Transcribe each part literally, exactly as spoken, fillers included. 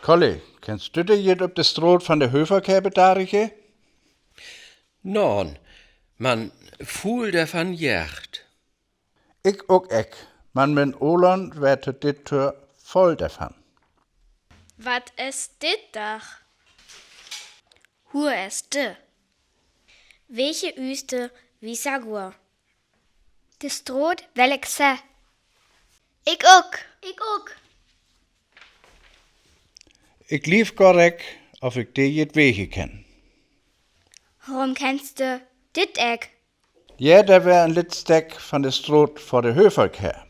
Polly, kennst du di jet op de Stroot van de Höferkär bedarige? Noon, man vuul dervan jeert. Ik ok, ek, man mien Olan wert dit Dör voll dervan. Wat es dit dach? Hur es de? Weetje üste wie sagur. De Stroot well ik se. Ik ok. Ik ok. Ik lief gor ek, of ik de jet weetje kenn. Horum kennst du dit ek? Ja, dat weer en lit Stek van de Stroot vör de Höferkär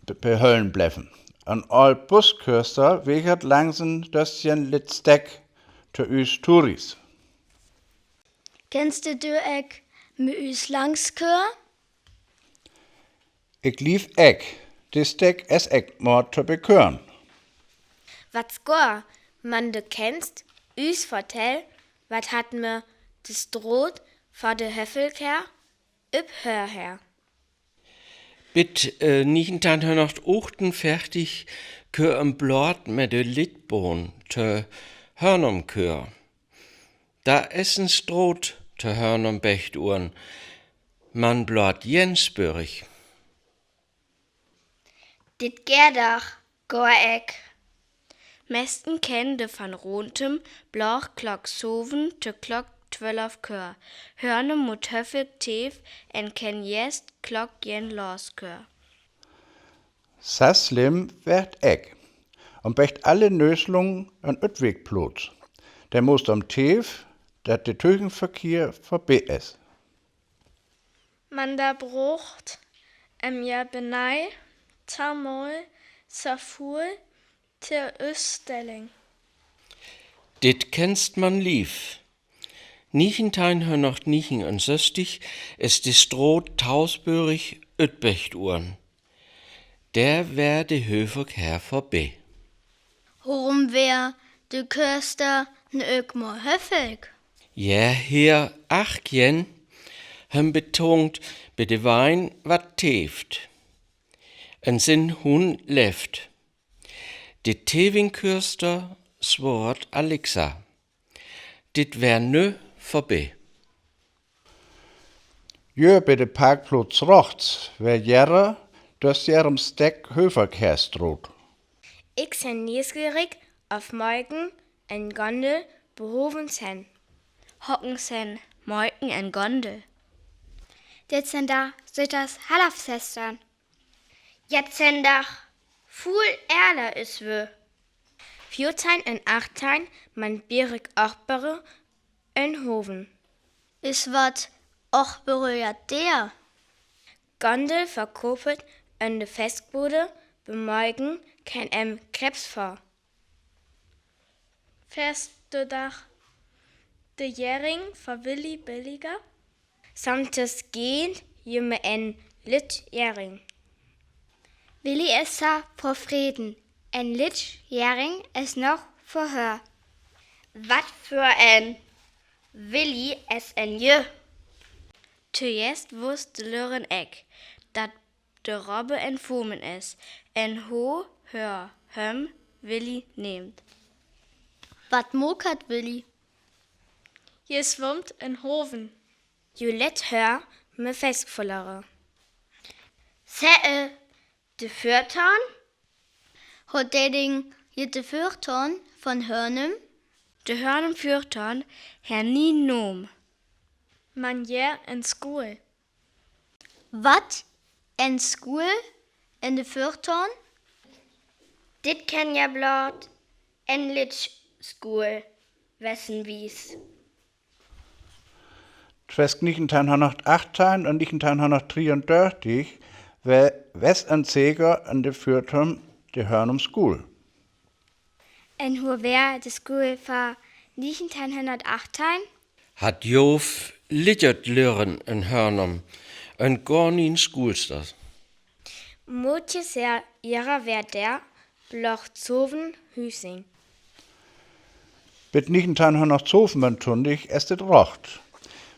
be-, behollen bleven. En ool Buskörster wegert langs en dösjen lit Stek to üs Touris. Kennst du de ek, me üs langs kör? Ik lief ek, de Stek es ek mor to bekören. Wat skor, man de kennst, üs vertell, wat hat me de Stroot vör de Höferkär üp hör her. Bit, äh, negenteihnhunnertachtenveertig kör en Blaad me de Litbahn to Hörnum kör. Dat es en Stroot to Hörnum becht worrn, man bloot eenspörig. Dit gär dach gor ek. Mesten kenn de van Rontem bloot Klock söven to Klock twölf kör. Hörnum mot Höfel teef en kenn jeist Klock een los kör. Sas slimm wert ek. Om becht alle Nöslung en Utwegploz. De must om teef, dat de Tögenverkehr vörbi es. Man dat brocht em ja benei tamol so völ to üsstelling. Dit kennst man lief. Negenteihnhunnertnegenunsösstig es de Stroot tausbörig utbecht worrn. Der weer de Höfel her vörbi. Horum weer de Körster nu ok mol Höfel? Ja, Herr Achkjen, hem betongt bi de Wein, wat teeft. En sien Hund left. De Tevingkörster swoort Alexa. Dit weer nu vörbi. Jo, bi de Parkploz rochts, weer jere, dat is jere em Stek Höferkär Stroot. Ik sen niesgierig, of morgen en Gondel behoven sen. Hocken sen morgen en Gondel? Dit sen da, süht dat half sestern. Jet sen dach völ ärder üs wie. Viertein un achtein, man bierig Ochbere en Hoven. Is wat Ochbere jet der? Gondel verkopet en de Festbode, bi morgen kenn em Kreps vör. Feste Dach. De Jähring vör Willi billiger. Samsdes geent jümmer en Lütt Jähring. Willi es sa tofreden. En Lütt Jähring es noch vör hör. Wat för en? Willi es en Jü. Tojeest wusst de Lüren ek, dat de Robbe en Fumen es, en ho hör hüm Willi nemt. Wat mokat Willi? Jü swummt en Hoven. Jü lett hör me Festvollere. Sä e de Fürtorn? Hot de Ding jüt de Fürtorn von Hörnem? De Hörnem Fürtorn herr nie Noom. Man jeer en Skuul. Wat? En Skuul en de Fürtorn? Dit kenn ja blot en Lütt Skuul wessen wies. Tweschen nichtenteihnhunnertachtein un nichtenteihnhunnertdrieundörtig weer, wes en Zeger en de Fürtorn de Hörnem Skuul. En ho weer de Skuul vör nichtenteihnhunnertachtein? Hat Jof lidjert Lüren en Hörnem, en gor nien Skuulsters. Motjes jeer, jera weer der, bloch soven Hüsing. Bit nichtenteihnhunnertsovenuntwintig es dit rocht.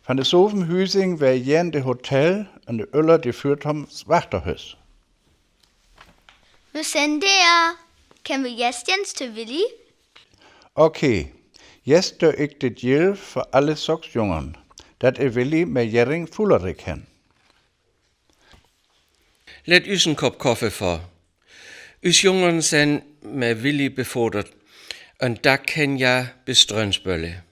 Van de soven Hüsing weer jeen de Hotel un de öller de Fürtorn Wachterhüs. Wo sen der? Kèm wi jistens to Willi? Okay, jistens ik dit Jilf för alle saks Jungen, dat e Willi mei Jering Fullerik hen. Lett us en Kopp Koffe för. Us Jungen sent mei Willi befodert, un dat kèn ja bis Strönsbölle.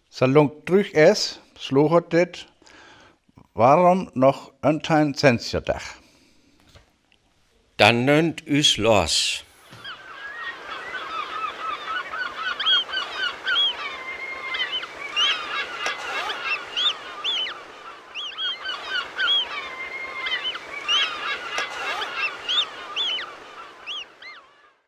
Sa lang trügg es, slogert dit, warum noch en tein Zensjerdach? Dann nönt us los.